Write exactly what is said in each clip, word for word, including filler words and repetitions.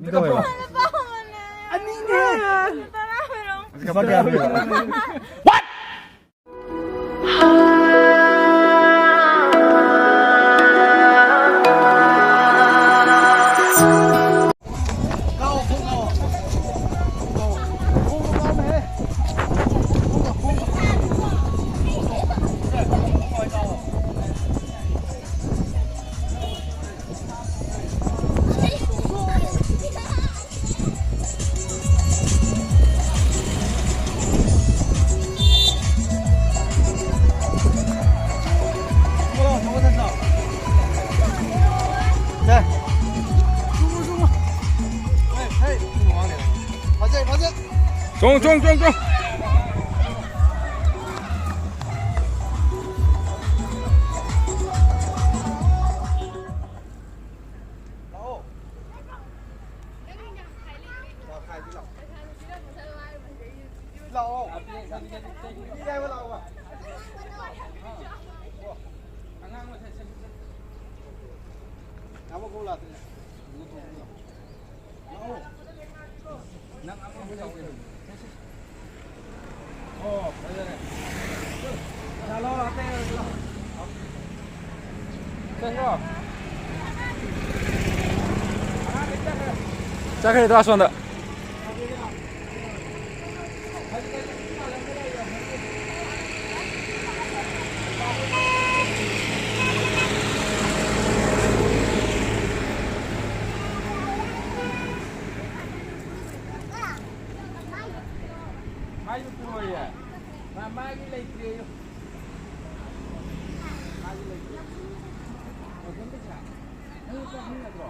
ꯀꯩꯗꯧꯋꯦꯕ? ꯑꯅꯤꯅꯦ꯫ ꯂꯨꯄꯥ ꯀꯌꯥ ꯄꯤꯕ? ꯐꯖꯩ, ꯐꯖꯩ꯫ ꯆꯣꯡ, ꯆꯣꯡ, ꯆꯣꯡ, ꯆꯣꯡ꯫ ꯂꯥꯛꯑꯣ꯫ ꯂꯥꯛꯑꯣ, ꯈꯥꯏꯗꯤ ꯂꯥꯛꯑꯣ꯫ ꯂꯥꯛꯑꯣ꯫ ꯃꯤ ꯌꯥꯏꯕ ꯂꯥꯛꯑꯣꯕ꯫ ꯌꯥꯝ ꯀꯧ ꯂꯥꯛꯇ꯭ꯔꯦ꯫ ꯂꯥꯛꯑꯣ꯫ ꯅꯪ ꯑꯃ ꯌꯥꯎꯋꯦ꯫ ꯑꯣ, ꯐꯖꯔꯦ꯫ ꯆꯠꯂꯣ, ꯑꯇꯩ ꯑꯣꯏꯔꯁꯨ ꯂꯥꯛꯑꯣ꯫ ꯆꯠꯈ꯭ꯔꯣ꯫ ꯆꯠꯈ꯭ꯔꯦꯗꯣ ꯑꯁꯣꯝꯗ꯫ ꯃꯥꯏꯁꯨ ꯄꯨꯔꯣꯏꯌꯦ꯫ ꯃꯥ-, ꯃꯥꯒꯤ ꯂꯩꯇ꯭ꯔꯦꯌꯨ꯫ ꯃꯥꯒꯤ ꯂꯩꯇ꯭ꯔꯦ꯫ ꯋꯥꯀꯤꯡ ꯄꯩꯁꯥ꯫ ꯅꯪ ꯂꯨꯄꯥ ꯍꯨꯝ ꯅꯠꯇ꯭ꯔꯣ?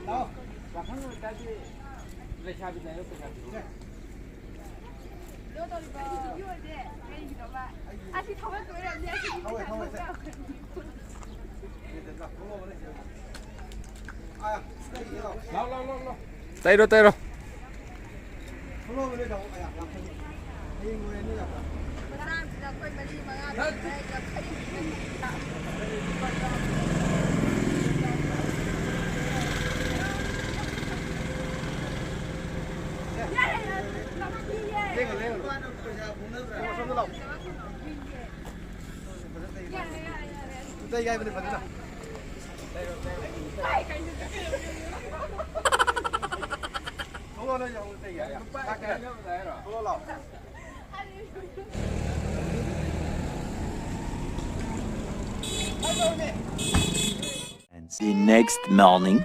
ꯂꯥꯛꯑꯣ꯫ ꯄꯥꯈꯪ ꯑꯣꯏꯇꯥꯔꯗꯤ ꯂꯩꯁꯥꯕꯤꯗ ꯍꯥꯏꯔꯣ ꯄꯩꯁꯥ ꯄꯤꯔꯣ꯫ ꯀꯩꯅꯣ ꯇꯧꯔꯤꯕ ꯚꯤꯗꯤꯑꯣꯁꯦ ꯀꯩꯒꯤꯅꯣꯕ? ꯑꯁꯤ ꯊꯧꯒꯠꯇꯣꯏꯔꯝꯅꯤ, ꯑꯁꯤꯒꯤ ꯊꯧꯋꯦ, ꯄꯩꯁꯥ ꯊꯧꯋꯦ, ꯊꯧꯋꯦ꯫ ꯂꯥꯛꯑꯣ꯫ ꯂꯥꯛꯑꯣ, ꯂꯥꯛꯑꯣ, ꯂꯥꯛꯑꯣ꯫ ꯇꯩꯔꯣ, ꯇꯩꯔꯣ꯫ ꯂꯦꯡꯉꯣ, ꯂꯦꯡꯉꯣ꯫ ꯂꯦꯡꯉꯣ, ꯁꯣꯝꯗ ꯂꯥꯛꯑꯣ꯫ ꯑꯝꯇ ꯌꯥꯏꯕꯅꯦ ꯐꯖꯅ꯫ ꯊꯣꯛꯂꯛꯑꯣ, ꯅꯣꯏ ꯌꯥꯎꯅ ꯇꯩ ꯌꯥꯏ꯫ ꯂꯥꯛꯀꯦ꯫ ꯊꯣꯛꯂꯛꯑꯣ, ꯂꯥꯛꯑꯣ꯫ And the next morning.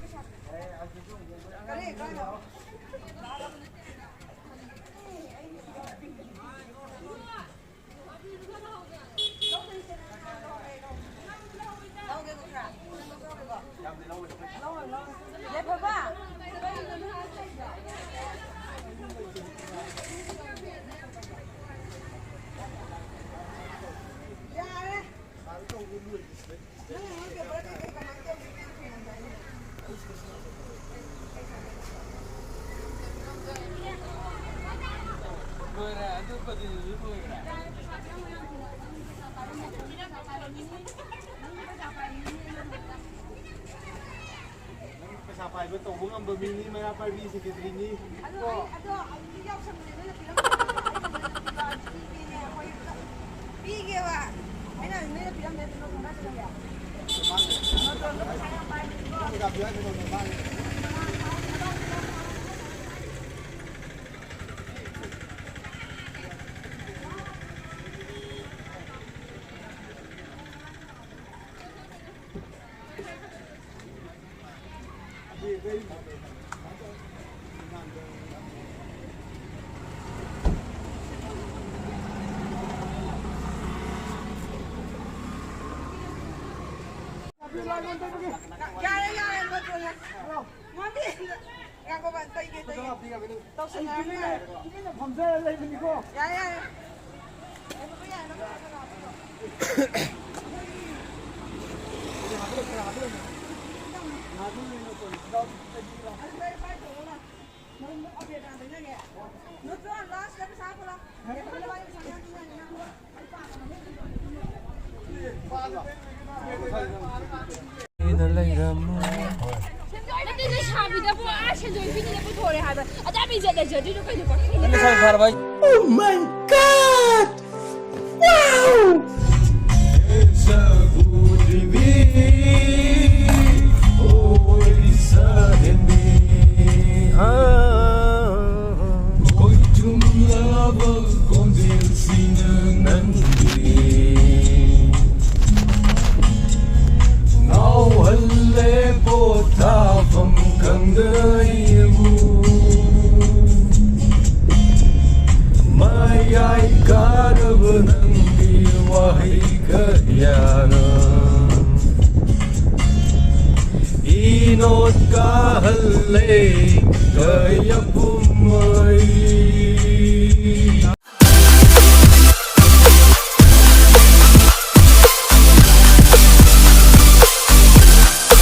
ꯂꯣꯏꯔꯦ, ꯑꯗꯨ ꯄꯗꯤꯗꯨꯁꯨ ꯂꯣꯏꯈ꯭ꯔꯦ꯫ ꯅꯪ ꯄꯩꯁꯥ ꯄꯥꯏꯕ ꯇꯧꯕ ꯉꯝꯕ ꯃꯤꯅꯤ, ꯃꯩꯔꯥ ꯄꯥꯏꯕꯤ ꯁꯦꯀ꯭ꯔꯦꯇꯔꯤꯅꯤ꯫ ꯑꯗꯣ ꯑꯩ, ꯑꯗꯣ ꯑꯩꯗꯤ ꯌꯥꯎꯁꯪꯕꯅꯦ, ꯅꯣꯏꯅ ꯄꯤꯔꯝꯕꯗꯣ ꯑꯩ ꯅꯉꯣꯟꯗ ꯄꯤꯕ ꯄꯤꯒꯦꯕ꯫ ꯑꯩꯅ ꯅꯣꯏꯅ ꯄꯤꯔꯝꯕꯗꯣ ꯅꯣꯏ ꯈꯪꯅꯁꯤꯜꯂꯒꯦ꯫ ꯅꯠꯇ꯭ꯔꯣ? ꯅꯣꯏ ꯄꯩꯁꯥ ꯌꯥꯝ ꯄꯥꯏꯕꯅꯤꯀꯣ꯫ ꯌꯥꯔꯦ, ꯌꯥꯔꯦ, ꯃꯗꯨꯅ꯫ ꯉꯥꯏꯈꯣ, ꯀꯩꯒꯤ, ꯀꯩꯒꯤ? ꯇꯧꯁꯟꯅꯔꯝꯃꯦ꯫ ꯇꯨꯃꯤꯟꯅ ꯐꯝꯖꯔ ꯂꯩꯕꯅꯤꯀꯣ꯫ ꯌꯥꯔꯦ, ꯌꯥꯔꯦ꯫ ꯁꯦꯟꯗꯣꯏ ꯂꯩꯔꯝꯃꯣ꯫ ꯅꯠꯇꯦ, ꯂꯩꯁꯥꯕꯤꯗꯕꯨ ꯑꯥ ꯁꯦꯟꯗꯣꯏ ꯄꯤꯅꯤꯡꯉꯦ꯫ ꯍꯣꯔꯦ ꯍꯥꯏꯕ ꯑꯗꯥ ꯃꯤꯡꯆꯠ ꯂꯩꯖꯗ꯭ꯔꯤꯗꯣ ꯀꯩꯅꯣ ꯄꯥꯈꯪ ꯂꯩꯁꯥꯕꯤ ꯐꯥꯔꯕ ꯍꯥꯏ- Oh my god! Wow! ꯉꯥꯎꯍꯜꯂꯦ ꯄꯣꯊꯥꯐꯝ ꯈꯪꯗꯅ ꯑꯩꯕꯨ ꯃꯌꯥꯏ ꯀꯥꯔꯕ ꯅꯪꯒꯤ ꯋꯥꯍꯩ ꯀꯌꯥꯅ ꯏꯅꯣꯠ ꯀꯥꯍꯜꯂꯦ ꯀꯌꯥ ꯄꯨꯝꯃꯩ